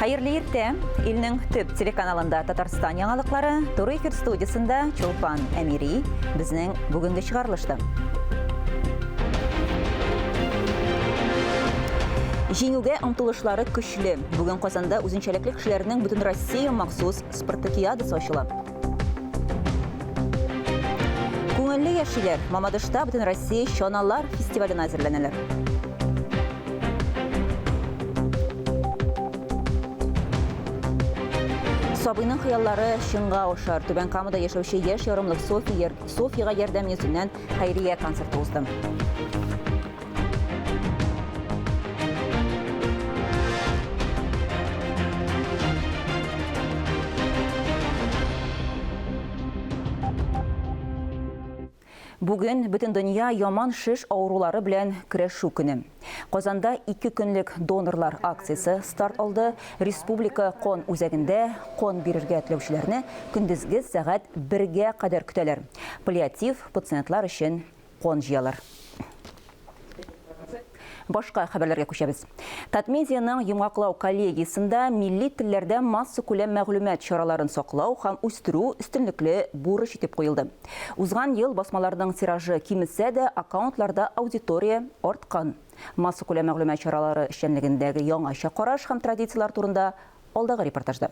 Хәерле иртә! Илнең төп телеканалында Татарстан яңалыклары, туры эфир студиясендә Чулпан Әмири, безнең бүгенге чыгарылышта. Җиңүгә омтылышлары көчле. Бүген Казанда үзенчәлекле кешеләрнең Бөтенроссия махсус спартакиадасы ачыла. Күңелле яшиләр. Мамадышта Бөтенроссия чаналар фестиваленә әзерләнәләр. Сабыйның хыяллары чынга ашар. Түбән Камада яшәүче яшь ярымлык София, Софияга ярдәм йөзеннән хәйрия концерты узды. Бүген бөтен дөнья яман шеш авырулары белән көрәшү көне. Казанда ике көнлек донорлар акциясе старт алды. Республика кан үзәгендә кан бирергә теләүчеләрне көндезге сәгать бергә кадәр көтәләр. Паллиатив пациентлар өчен кан җыялар. Башка хәбәрләргә күчәбез. Татмедианың йомгаклау коллегиясендә милли телләрдә массакүләм мәгълүмат чараларын саклау һәм үстерү өстенлекле бурыч итеп куелды. Узган ел басмаларның тиражы кимесә дә, аккаунтларда аудитория арткан. Массакүләм мәгълүмат чаралары эшчәнлегендәге яңача караш һәм традицияләр турында алдагы репортажда.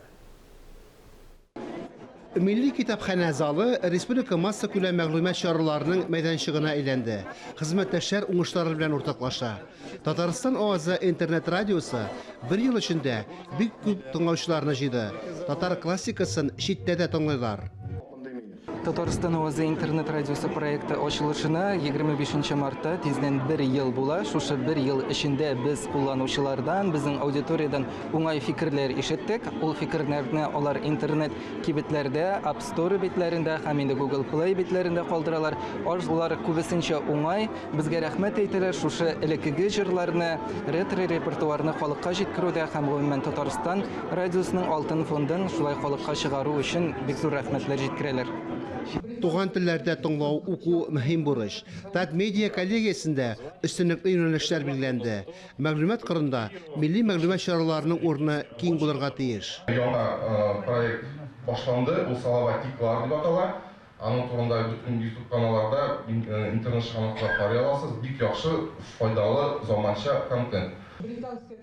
Милли китапханә залы республика массакүләм мәгълүмат чараларының мәйданчыгына әйләнде. Хезмәттәшләр уңышлары белән уртаклаша. Татарстан авазы интернет-радиосы бер ел эчендә бик күп тыңлаучыларны җыйды. Татар классикасын читтә дә тыңлыйлар. Татарстан авазы интернет радиосы проекты ачылышына 25 мартта тиздән бер ел була. Шушы бер ел эчендә без кулланучылардан, безнең аудиториядән уңай фикерләр ишеттек. Ул фикерләрне алар интернет кибетләрдә, App Store битләрендә һәм инде Google Play битләрендә калдыралар. Алар күбесенчә уңай. Безгә рәхмәт әйтәләр шушы элеккеге җырларны, ретро репертуарны халыкка җиткерүдә һәм гомумән Татарстан радиосының алтын фондын шулай халыкка чыгару өчен бик зур рәхмәтләр җиткерәләр. Туган телләрдә тыңлау, уку мөһим бурыч. Татмедиа коллегиясендә өстенлекле юнәлешләр билгеләнде. Мәгълүмат кырында милли мәгълүмат чараларының урыны киң булырга тиеш. Яңа проект башланды, ул Салаватиклар дип атала. Аның турында бөтен YouTube каналларда, интернет чыганакларда карый аласыз. Бик яхшы, файдалы, заманча контент.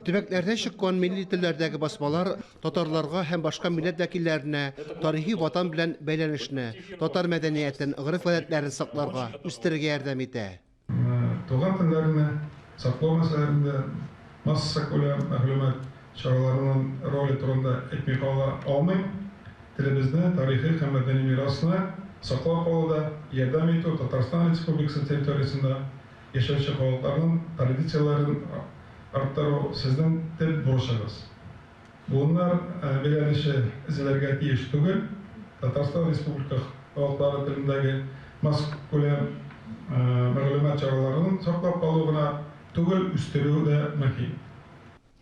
Төбәкләрдә чыккан милли телләрдәге басмалар татарларга һәм башка милләт вәкилләренә тарихи ватан белән бәйләнешне, татар мәдәниятен, гореф-гадәтләрен сакларга, үстерергә ярдәм итә. Туган телләрне саклау мәсьәләләрендә массакүләм мәгълүмат чараларының роле турында әйтми кала алмыйм. Телебезне, тарихи һәм мәдәни мирасны саклап калуда ярдәм итү, Татарстан Республикасы территориясендә яшәүче халыкларның традицияләрен арттыру, сезнең төп бурычыгыз. Буыннар бәйләнеше өзелергә тиеш түгел. Татарстан Республика халыклары телендәге масскүләм мәгълүмат чараларын саклап калу гына түгел, үстерү дә мөһим.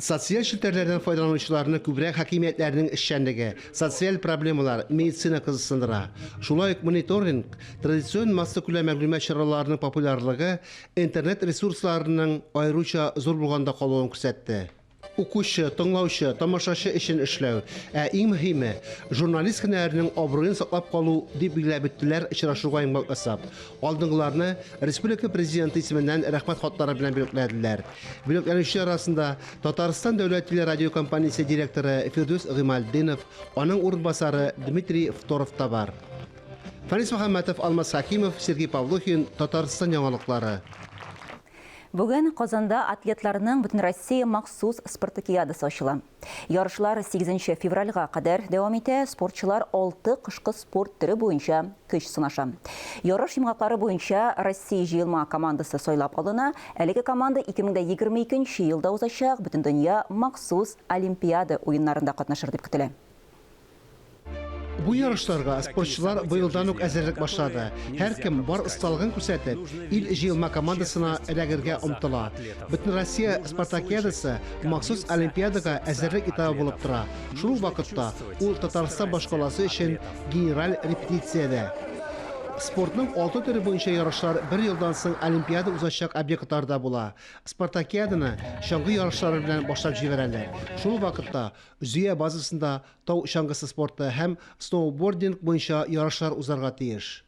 Социаль челтәрләрдән файдаланучыларны күбрәк хакимиятләрнең эшчәнлеге, социаль проблемалар, медицина кызыксындыра. Шулай ук мониторинг, традицион массакүләм мәгълүмат чараларының популярлыгы интернет ресурсларының аеруча зур булганда калуын күрсәтте. Укучы, тыңлаучы, тамашачы өчен эшләү, ә иң мөһиме, журналист һөнәренең абруен саклап калу, дип билгеләп үттеләр очрашуга йомгак ясап. Алдынгыларны республика Президенты исеменнән Рәхмәт хатлары белән бүләкләделәр. Бүләкләнүчеләр арасында Татарстан дәүләт телерадиокомпаниясе директоры Фирдүс Гыймалтдинов, аның урынбасары Дмитрий Второв та бар. Фәнис Мөхәммәтов, Алмаз Хәкимов, Сергей Павлухин, Татарстан яңалыклары. Бүген Казанда атлетларның Бөтенроссия махсус спартакиадасы ачыла. Ярышлар 8 февральгә кадәр дәвам итә, спортчылар алты кышкы спорт төре буенча көч сынаша. Ярыш йомгаклары буенча Россия җыелма командасы сайлап алына. Әлеге команда 2022 елда узачак Бөтендөнья махсус Олимпиада уеннарында катнашыр дип көтелә. Бу ярышларга спортчылар быелдан ук әзерлек башлады. Һәркем бар осталыгын күрсәтеп, ил җыелма командасына эләгергә омтыла. Бөтенроссия спартакиадасы махсус Олимпиадага әзерлек этабы булып тора. Шул ук вакытта ул Татарстан башкаласы өчен генераль репетиция дә. Спортның алты төре буенча ярышлар бер елдан соң Олимпиада узачак объектларда була. Спартакиаданы чаңгы ярышлары белән башлап җибәрәләр. Шул ук вакытта Зөя базасында тау чаңгысы спорты һәм сноубординг буенча ярышлар узарга тиеш.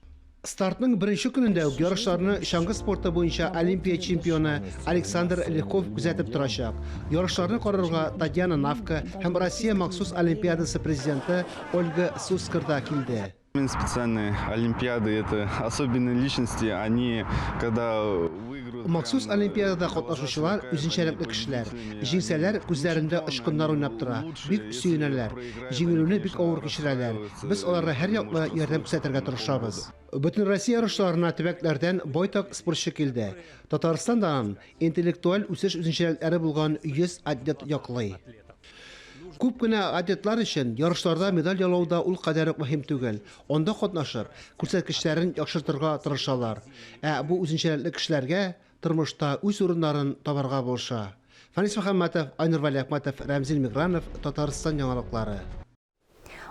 Стартның беренче көнендә үк ярышларны чаңгы спорты буенча Олимпия чемпионы Александр Легков күзәтеп торачак. Ярышларны карарга Татьяна Навка һәм Россия махсус Олимпиадасы президенты Ольга Сускер да килде. Специальные олимпиады это особенные личности, они когда выиграют. Махсус олимпиадада катнашучылар үзенчәлекле кешеләр. Җиңсәләр, күзләрендә очкыннар уйнап тора, бик сөенәләр. Җиңелүне бик авыр кичерәләр. Без аларга һәрьяклы ярдәм күрсәтергә тырышабыз. Бөтенроссия ярышларына төбәкләрдән байтак спортчы килде. Татарстандан интеллектуаль үсеш үзенчәлекләре булган 100 атлет яклый. Күп кенә атлетлар өчен ярышларда медаль яулау да ул кадәр үк мөһим түгел. Анда катнашып, күрсәткечләрен яхшыртырга тырышалар. Ә бу үзенчәлекле кешеләргә тормышта үз урыннарын табарга булыша. Фәнис Мөхәммәтов, Айнур Вәлиәхмәтов, Рәмзил Мигранов, Татарстан яңалыклары.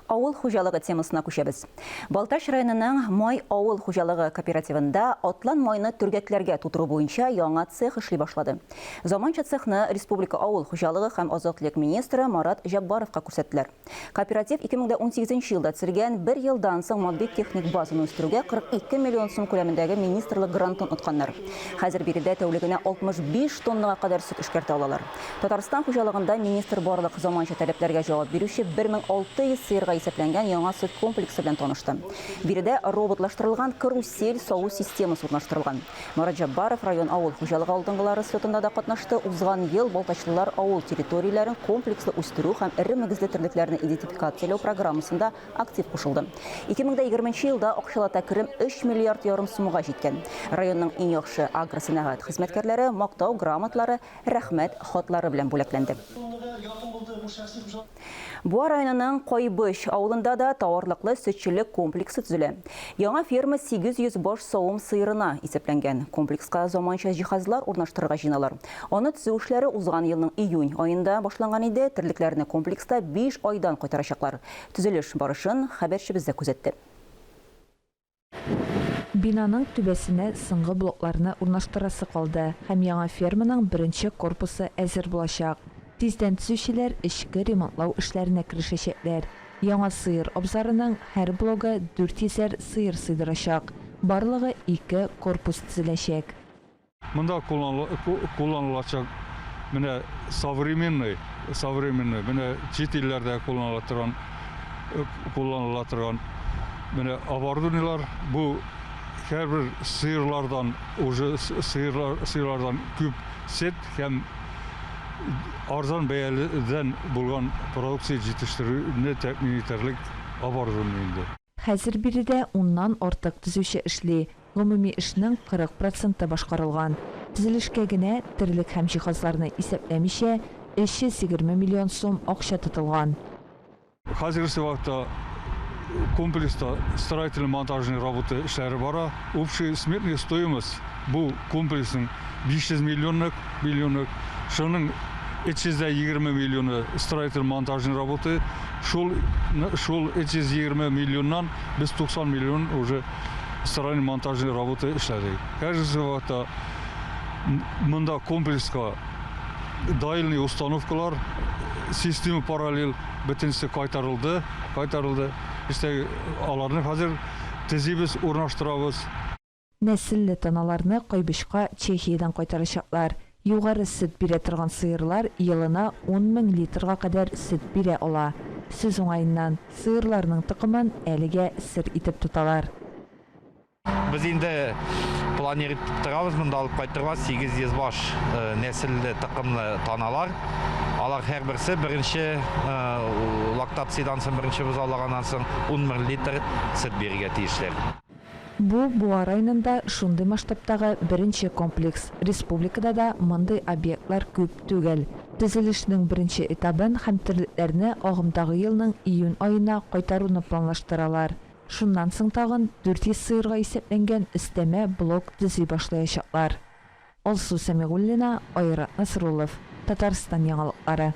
Авыл хуҗалыгы темасына күчәбез. Балтач районының Май авыл хуҗалыгы кооперативында атлан майны төргәкләргә тутыру буенча яңа цех эшли башлады. Заманча цехны республика авыл хуҗалыгы һәм азык-төлек министры Марат Җәббаровка күрсәттеләр. Кооператив 2018 елда төзелгән, бер елдан соң матди-техник базаны үстерүгә 42 миллион сум күләмендәге министрлык грантын отканнар. Хәзер биредә тәүлегенә 65 тоннага кадәр сөт эшкәртә алалар. Татарстан хуҗалыгында министр барлык заманча таләпләргә җавап бирүче 1600 сыерга исәпләнгән яңа сөт комплексы белән танышты. Биредә роботлаштырылган карусель саву системасы урнаштырылган. Марат Җәббаров район авыл хуҗалыгы алдынгылары слетында да катнашты. Узган ел балтачлылар авыл территорияләрен комплекслы үстерү һәм эре мөгезле терлекләрне идентификацияләү программасында актив кушылды. 2020 елда акчалата керем 3 миллиард ярым сумга җиткән. Районның иң яхшы агросәнәгать хезмәткәрләре мактау грамоталары, Рәхмәт хатлары белән бүләкләнде. Буа районының Кайбыч авылында да товарлыклы сөтчелек комплексы төзелә. Яңа ферма 800 баш савым сыерына исәпләнгән. Комплекска заманча җиһазлар урнаштырырга җыеналар. Аны төзү эшләре узган елның июнь аенда башланган иде. Терлекләрне комплекста 5 айдан кайтарачаклар. Төзелеш барышын хәбәрчебез дә күзәтте. Бинаның түбәсенә соңгы блокларны урнаштырасы калды һәм яңа ферманың беренче корпусы әзер булачак. Тиздән төзүчеләр эчке ремонтлау эшләренә керешәчәкләр. Яңа сыер абзарының һәр блогы 400 әр сыер сыйдырачак. Барлыгы ике корпус төзеләчәк. Монда кулланылачак менә современный, современный, менә чит илләрдә кулланыла торган, кулланыла торган менә оборудованиелар. Бу һәрбер сыерлардан уже сыерлар, сыерлардан күп сет һәм арзан бәяледән булган продукция җитештерүне тәэмин итәрлек оборудование инде. Хәзер биредә уннан артык төзүче эшли. Гомуми эшнең 40 проценты башкарылган. Төзелешкә генә, терлек һәм җиһазларны исәпләмичә, 320 миллион сум акча тотылган. Хәзерге вакытта комплекста строительно-монтажный работа эшләре бара. Общая сметная стоимость бу комплексның 500 миллионлык, миллионлык. Шуның 320 миллионы строительно-монтажный работа. Шул, шул 320 миллионнан без 90 миллион уже строительно-монтажный работа эшләдек. Хәзерге вакытта монда комплекска доильный установкалар, система параллель бөтенесе кайтарылды, кайтарылды. Işte аларны хәзер төзибез, урнаштырабыз. Нәселле таналарны Кайбычка Чехиядән кайтарачаклар. Югары сөт бирә торган сыерлар елына 10 мең литрга кадәр сөт бирә ала. Сүз уңаеннан, сыерларның токымын әлегә сер итеп тоталар. Без инде планировать итеп торабыз, монда алып кайтырга 800 баш нәселле токымлы таналар. Алар һәрберсе беренче лактациядән соң, беренче бозаулаганнан соң 10 мең литр сөт бирергә тиешләр. Бу Буа районында шундый масштабтагы беренче комплекс. Республикада да мондый объектлар күп түгел. Төзелешнең беренче этабын һәм терлекләрне агымдагы елның июнь аена кайтаруны планлаштыралар. Шуннан соң тагын 400 сыерга исәпләнгән өстәмә блок төзи башлаячаклар. Алсу Сәмигуллина, Айрат Насруллов, Татарстан яңалыклары.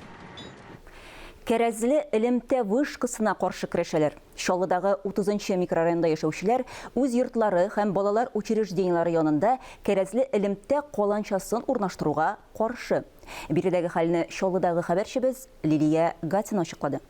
Кәрәзле элемтә вышкасына каршы көрәшәләр. Чаллыдагы 30 нчы микрорайонда яшәүчеләр үз йортлары һәм балалар учреждениеләре янында кәрәзле элемтә каланчасын урнаштыруга каршы. Биредәге хәлне Чаллыдагы хәбәрчебез Лилия Гатина ачыклады.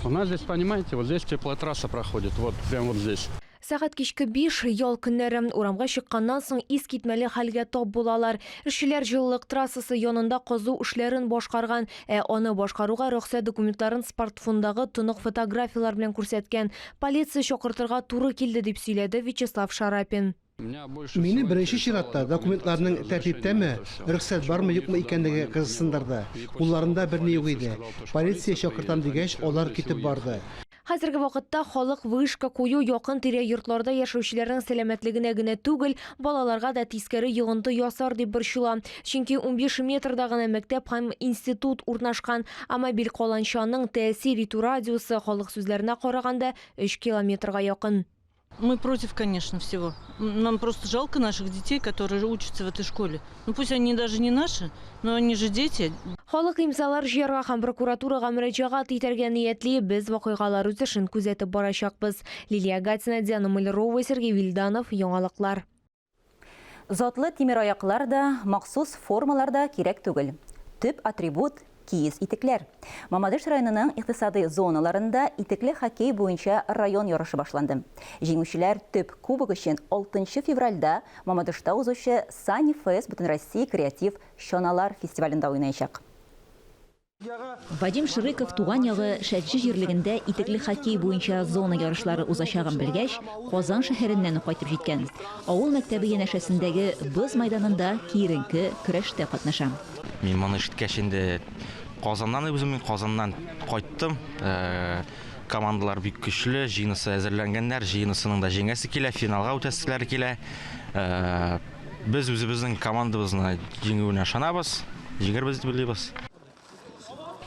У нас здесь, понимаете, вот здесь теплотрасса проходит, вот прямо вот здесь. Сәгать кичке 5, ял көннәре. Урамга чыкканнан соң искитмәле хәлгә тап булалар. Эшчеләр җылылык трассасы янында казу эшләрен башкарган, ә аны башкаруга рөхсәт документларын смартфондагы тонык фотографияләр белән күрсәткән. Полиция чакыртырга туры килде, дип сөйләде Вячеслав Шарапин. Мине беренче чиратта документларның тәртиптәме, рөхсәт бармы-юкмы икәнлеге кызыксындырды. Кулларында берни юк иде. Полиция чакыртам дигәч, алар китеп барды. Хәзерге вакытта халык вышка кую якын-тирә йортларда яшәүчеләрнең сәламәтлегенә генә түгел, балаларга да тискәре йогынты ясар дип борчыла. Чөнки 15 метрда гына мәктәп һәм институт урнашкан, ә мобиль каланчаның тәэсир итү радиусы, халык сүзләренә караганда, өч километрга якын. Мы против, конечно, всего. Нам просто жалко наших детей, которые учатся в этой школе. Ну пусть они даже не наши, но они же дети. Халык имзалар җыярга һәм прокуратурага мөрәҗәгать итәргә ниятли. Без вакыйгалар үсешен күзәтеп барачакбыз. Лилия Гатина, Диана Малярова, Сергей Вильданов, Яңалыклар. Затлы тимераяклар да, махсус формалар да кирәк түгел. Төп атрибут, киез итекләр. Мамадыш районының икътисадый зоналарында итекле хоккей буенча район ярышы башланды. Җиңүчеләр төп кубок өчен 6 февральдә Мамадышта узучы Сани Фест Бөтенроссия креатив чаналар фестивалендә уйнаячак. Вадим Шырыков туган ягы Шәдче җирлегендә итекле хоккей буенча зона ярышлары узачагын белгәч, Казан шәһәреннән үк кайтып җиткән. Авыл мәктәбе янәшәсендәге боз мәйданында киеренке көрәштә катнаша. Мин моны ишеткәч инде Казаннан үзем мин Казаннан кайттым. Командалар бик көчле, җыенысы әзерләнгәннәр, җыенысының да җиңәсе килә, финалга үтәселәре килә. Без үзебезнең командабызны җиңүенә ышанабыз, җиңербез дип уйлыйбыз.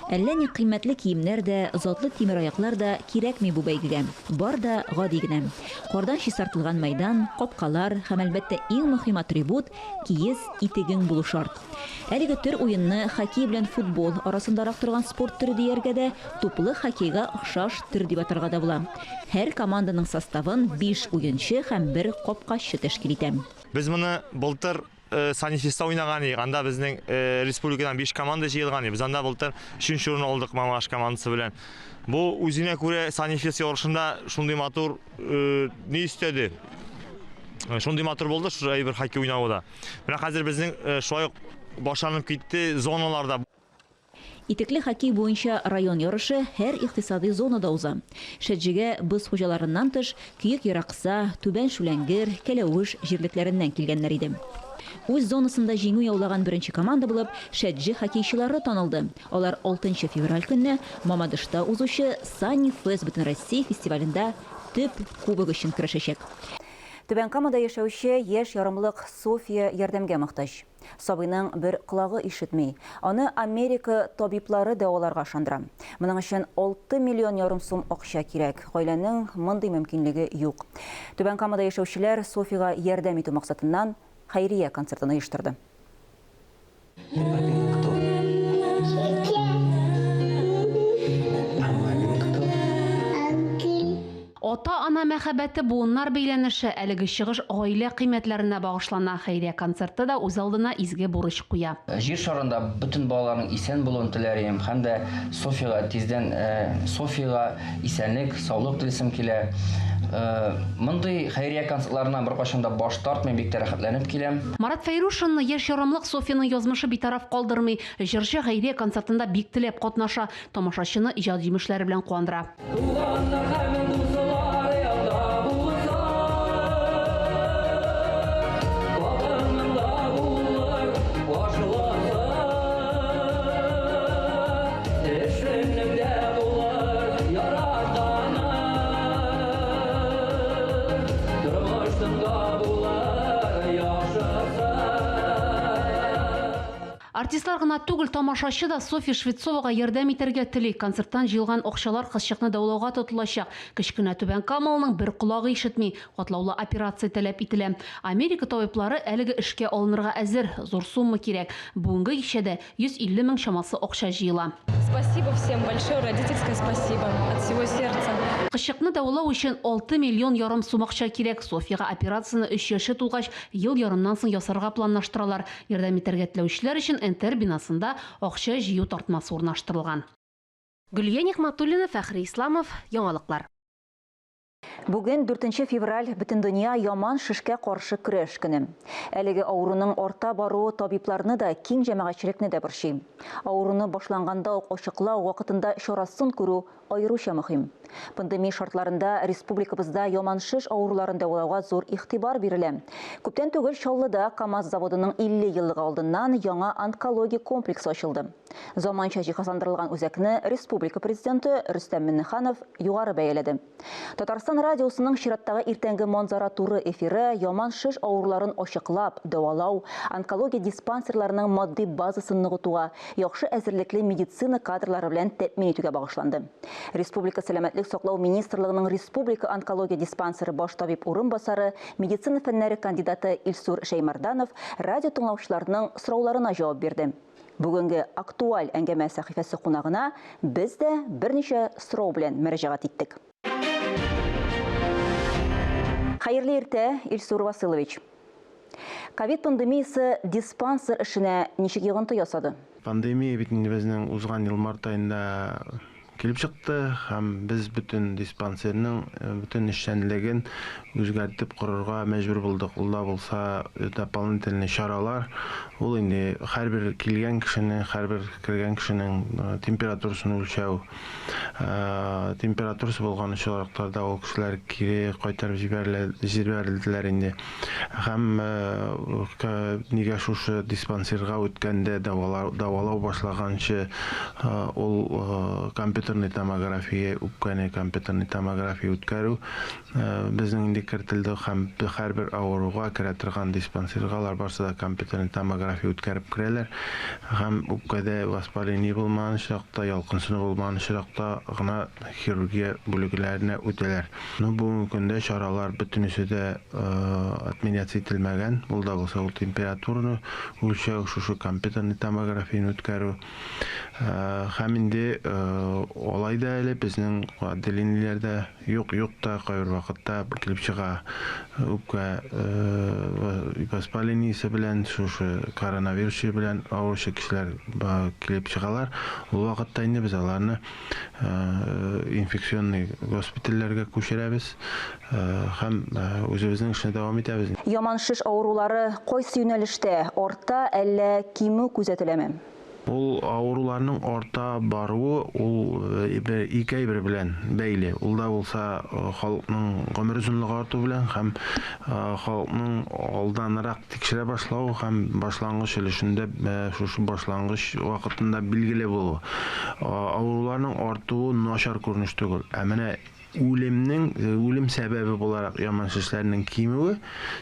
Әллә ни кыйммәтле киемнәр дә, затлы тимераяклар да кирәкми бу бәйгегә. Бар да гади генә. Кардан чистартылган мәйдан, капкалар һәм, әлбәттә, иң мөһим атрибут, киез итегең булу шарт. Әлеге төр уенны хоккей белән футбол арасындарак торган спорт төре дияргә дә, туплы хоккейга охшаш төр дип атарга да була. Һәр команданың составын биш уенчы һәм бер капкачы тәшкил итә. Без моны былтыр Санифиста уйнаган идек. Анда безнең республикадан 5 команда җыелган иде. Без анда былтыр 3 урын алдык Мамаш командасы белән. Бу үзенә күрә Санифист ярышында шундый матур ни өстәде. Шундый матур булды шушы әйбер хоккей уйнавы да. Менә хәзер безнең шулай ук башланып китте зоналарда. Итекле хоккей буенча район ярышы һәр икътисадый зонада уза. Шәдҗегә боз хуҗаларыннан тыш, Көек-Еракса, Түбән Шүләңгер, Кәләвеш җирлекләреннән килгәннәр иде. Үз зонасында җиңү яулаган беренче команда булып Шәдҗе хоккейчылары танылды. Алар алтынчы февраль көнне Мамадышта узучы Сани Фест Бөтенроссия фестивалендә төп кубок өчен көрәшәчәк. Түбән Камада яшәүче яшь ярымлык Софья ярдәмгә мохтаҗ. Сабыйның бер колагы ишетми. Аны Америка табиблары дәваларга ышандыра. Моның өчен 6 миллион ярым сум акча кирәк. Гаиләнең мондый мөмкинлеге юк. Түбән Камада яшәүчеләр Софига ярдәм итү максатыннан хәйрия концертын оештырды. Ата-ана мәхәббәте, буыннар бәйләнеше, әлеге чыгыш гаилә кыйммәтләренә багышлана. Хәйрия концерты да үз алдына изге бурыч куя. Җир шарында бөтен балаларның исән булуын теләр идем һәм дә Софьяга тиздән Софьяга исәнлек, саулык телисем килә. Мондый хәйрия концертларыннан беркайчан да баш тартмыйм, бик тә рәхәтләнеп киләм. Марат Фәйрушинны яшь ярымлык Софьяның язмышы битараф калдырмый. Җырчы хәйрия концертында бик теләп катнаша, тамашачыны иҗат җимешләре белән куандыра. Туганнар һәм дуслар янда булса, Ватаның да булыр башласы, Эшеңнең дә булыр яратканы, Тормышның да булыр яхшысы. Артистлар гына түгел, тамашачы да Софья Швецовага ярдәм итәргә тели. Концерттан җыелган акчалар кызчыкны дәвалауга тотылачак. Кечкенә Түбән Камалының бер колагы ишетми, катлаулы операция таләп ителә. Америка табиблары әлеге эшкә алынырга әзер, зур сумма кирәк. Бүгенге кичәдә 150 мең чамасы акча җыела. Спасибо всем большое, родительское спасибо от всего сердца. Кызчыкны дәвалау өчен 6 миллион ярым сум акча кирәк. Софьяга операцияне өч яше тулгач, ел ярымнан соң ясарга планлаштыралар. Ярдәм итәргә теләүчеләр өчен НТР бинасында акча җыю тартмасы урнаштырылган. Гөлия Нигъмәтуллина, Фәхри Исламов, Яңалыклар. Бүген, дүртенче февраль, Бөтендөнья яман шешкә каршы көрәш көне. Әлеге авыруның арта баруы табибларны да, киң җәмәгатьчелекне дә борчый. Авыруны башланганда ук ачыклау, вакытында чарасын күрү аеруча мөһим. Пандемия шартларында республикабызда яман шеш авыруларын дәвалауга зур игътибар бирелә. Күптән түгел Чаллыда КАМАЗ заводының 50 еллыгы алдыннан яңа онкологик комплекс ачылды. Заманча җиһазландырылган үзәкне республика Президенты Рөстәм Миңнеханов югары бәяләде. Татарстан радиосының чираттагы иртәнге Манзара туры эфиры яман шеш авыруларын ачыклап, дәвалау, онкология диспансерларының матди базасын ныгытуга, яхшы әзерлекле медицина кадрлары белән тәэмин итүгә багышланды. Республика Сәламәтлек саклау министрлыгының республика онкология диспансеры баш табиб урынбасары, медицина фәннәре кандидаты Илсур Шәймәрданов радио тыңлаучыларның сорауларына җавап бирде. Бүгенге актуаль әңгәмә сәхифәсе кунагына без дә берничә сорау белән мөрәҗәгать иттек. Хәерле иртә, Илсур Василович. Ковид пандемиясе диспансер эшенә ничек йогынты ясады? Пандемия бит инде безнең узган ел март аенда Килеп чыкты һәм без бөтен диспансерның бөтен эшчәнлеген үзгәртеп корырга мәҗбүр булдык. Ул да булса дополнительный чаралар, ул инде һәрбер килгән кешенең, һәрбер кергән кешенең температурасын үлчәү. Температурасы булган очракларда ул кешеләр кире кайтарып җибәрелә, җибәрелделәр инде. Һәм нигә шушы диспансерга үткәндә дәвалау, дәвалау башлаганчы ул компьютерный томография, үпкәне компьютерный томография үткәрү безнең инде кертелде һәм һәрбер авыруга керә торган диспансерга алар барсы да компьютерный томография үткәреп керәләр һәм үпкәдә воспаление булмаган очракта, ялкынсыну булмаган очракта гына хирургия бүлекләренә үтәләр. Ну, бүгенге көндә чаралар бөтенесе дә отменяться ителмәгән. Ул да булса ул температураны үлчәү, шушы компьютерный томографияне үткәрү. Һәм инде алай да әле безнең отделениеләрдә юк, юк та кайбер вакытта килеп чыга үпкә воспалениесе белән, шушы коронавирус чире белән авыручы кешеләр килеп чыгалар. Ул вакытта инде без аларны инфекционный госпитальләргә күчерәбез һәм үзебезнең эшне дәвам итәбез. Яман шеш авырулары кайсы юнәлештә, арта, әллә кимү күзәтеләме? Ул авыруларның арта баруы ул бер ике әйбер белән бәйле. Ул да булса халыкның гомер озынлыгы арту белән һәм халыкның алданрак Тикшерә башлау һәм башлангыч өлешендә шушы башлангыч вакытында билгеле булу. Авыруларның артуы начар күренеш түгел. Ә менә үлемнең, үлем сәбәбе буларак яман шешләрнең кимүе,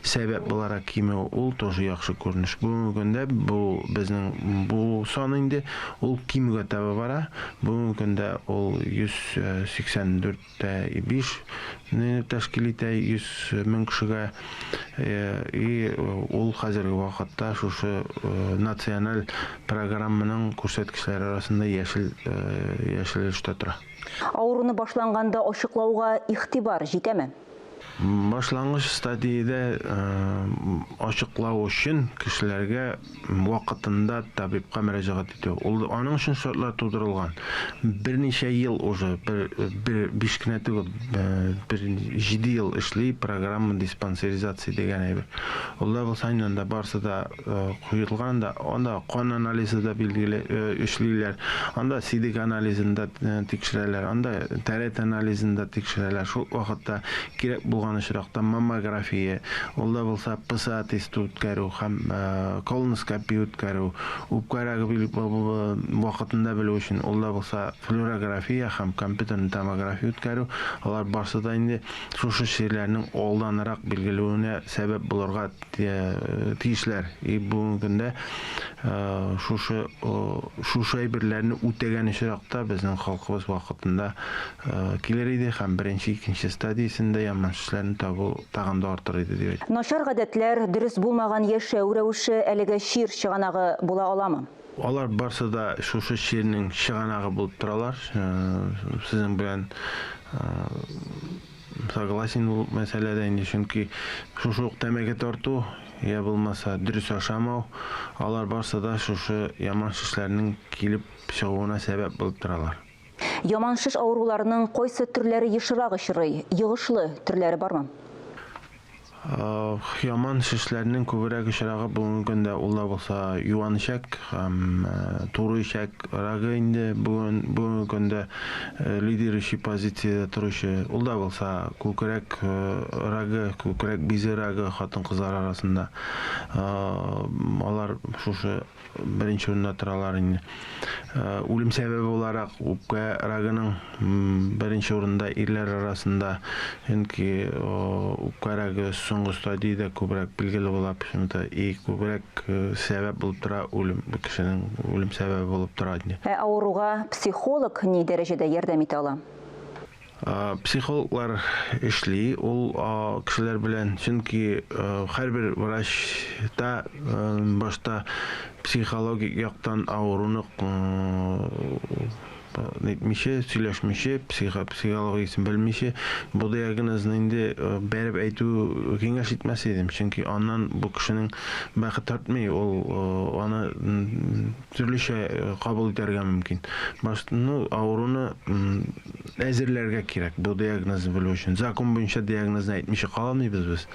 сәбәп буларак кимүе, ул тоже яхшы күренеш. Бүгенге көндә бу безнең бу сан инде ул кимүгә таба бара. Бүгенге көндә ул 184 5 не тәшкил итә 100 мең кешегә и ул хәзерге вакытта шушы националь программаның күрсәткечләре арасында яшел яшел өлештә тора. Авыруны башланганда ачыклауга игътибар җитәме? Башлангыч стадиядә ачыклау өчен кешеләргә вакытында табибка мөрәҗәгать итү. Ул аның өчен шартлар тудырылган. Берничә ел уже, бер, бер биш кенә түгел, бер җиде ел эшли программа диспансеризация дигән әйбер. Ул да булса инде анда барысы да куелган да, анда кан анализы да билгеле эшлиләр, анда сидек анализын да тикшерәләр, анда тәрәт анализын да тикшерәләр. Шул ук вакытта кирәк булган очракта маммография, ул да булса ПСА тесты үткәрү һәм колоноскопия үткәрү, үпкә рагы вакытында белү өчен ул да булса флюорография һәм компьютерный томография үткәрү, алар барсы да инде шушы чирләрнең алданрак билгеләвенә сәбәп булырга тиешләр. И бүгенге көндә шушы шушы әйберләрне үтәгән очракта безнең халкыбыз вакытында килер иде һәм беренче, икенче стадиясендә яман шешләрне табу тагын да артыр иде дип әйтәм. Начар гадәтләр, дөрес булмаган яшәү рәвеше әлеге чир чыганагы була аламы? Алар барсы да шушы чирнең чыганагы булып торалар. Сезнең белән согласен бу мәсьәләдә инде, чөнки шушы ук тәмәке тарту, я булмаса дөрес ашамау, алар барсы да шушы яман шешләрнең килеп чыгуына сәбәп булып торалар. Яман шеш авыруларының кайсы төрләре ешрак очрый? Йогышлы төрләре бармы? Яман шешләрнең күбрәк очрагы бүгенге көндә ул да булса юан эчәк һәм туры эчәк рагы инде бүген бүгенге көндә лидирующий позициядә торучы. Ул да булса күкрәк рагы, күкрәк бизе рагы хатын-кызлар арасында. Алар шушы беренче урында торалар инде. Үлем сәбәбе буларак үпкә рагының беренче урында ирләр арасында, чөнки үпкә рагы соңгы стадиядә күбрәк билгеле була, почему-то и күбрәк сәбәп булып тора үлем, кешенең үлем сәбәбе булып тора инде. Ә авыруга психолог ни дәрәҗәдә ярдәм итә ала? Психологлар эшли ул кешеләр белән, чөнки һәрбер врач та башта психологик яктан авыруны нитмичә, сөйләшмичә, психологиясен белмичә, бу диагнозны инде бәреп әйтү киңәш итмәс идем, чөнки аннан бу кешенең бәхет артмый, ул аны Төрлечә кабул итәргә мөмкин. Баш, ну, авыруны әзерләргә кирәк бу диагнозны белү өчен. Закон буенча диагнозны әйтмичә кала алмыйбыз без.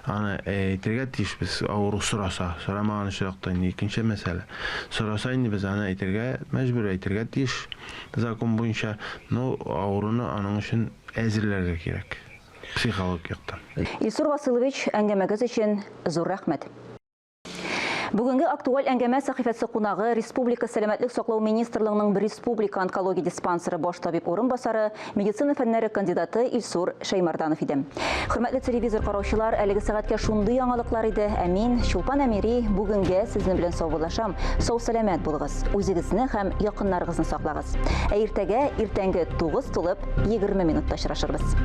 Аны әйтергә тиешбез, авыру сораса. Сорамаган очракта инде икенче мәсьәлә. Сораса инде без аны әйтергә мәҗбүр, әйтергә тиеш закон буенча. Ну, авыруны аның өчен әзерләргә кирәк, психологик яктан. Илсур Васылович, әңгәмәгез өчен зур рәхмәт. Бүгенге актуаль әңгәмә сәхифәсе кунагы Республика сәламәтлек саклау министрлыгының Республика онкология диспансеры баш табиб урынбасары, медицина фәннәре кандидаты Илсур Шәймарданов иде. Хөрмәтле телевизор караучылар, әлеге сәгатькә шундый яңалыклар иде. Ә мин, Чулпан Әмири, бүгенгә сезнең белән саубуллашам. Сау-сәламәт булыгыз, үзегезне һәм якыннарыгызны саклагыз. Ә иртәгә иртәнге 9 тулып 20 минутта очрашырбыз.